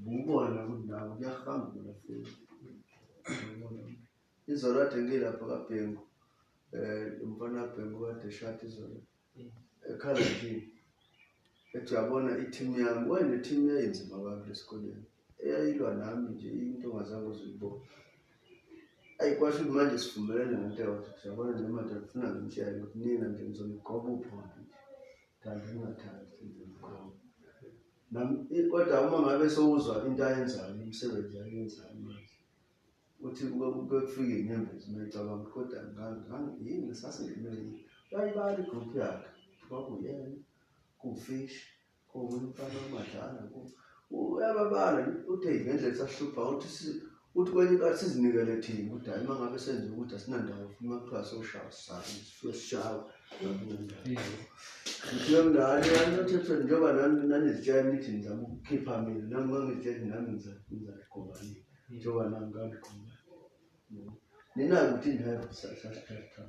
Ubona ukuthi nawo kuyahambula futhi. Uyabona? Izolo kade ngilapha kaBhengu, lo mfana kaBhengu kade eshada izolo, ekhala nje ethi uyabona i-team yami, wena team yayinzima kabi lesikoleni, eyayilwa nami nje into ongazange uze uyibone. Ayi, kwasho ukuthi manje sivumelene ngento eyodwa, siyabona nje madoda, ngifuna ngimtshele ukuthi nina nje ngizonigoba uphondo nje, thanda ningathandi ngizonigoba. Nami kodwa uma ngabe sowuzwa into ayenzayo, imisebenzi ayenzayo manje, uthi kuke kufike iy'nyembezi uma ecabanga ukuthi kodwa yini sasingenwe yini. Uyayibala i-group yakhe, kwakuyena, kuwufish, kuwumunye umfana wamadlala, uyababala uthi eyi ngendlela sasihlupha, uthi uthi kwenye inkathi sizinikele thina ukuthi hhayi uma ngabe senze ukuthi asinandawo futhi uma kuthiwa soshawa sisale sifike sishawe. Ngithiwe mngane anothethweni njengoba nani nanizitshela nithi nizama ukukhipha mina, nami ngangizitshela nami ngizaligqoka nina njengoba nami ngandigqoka. Ninazi ukuthi indawo sasithatha.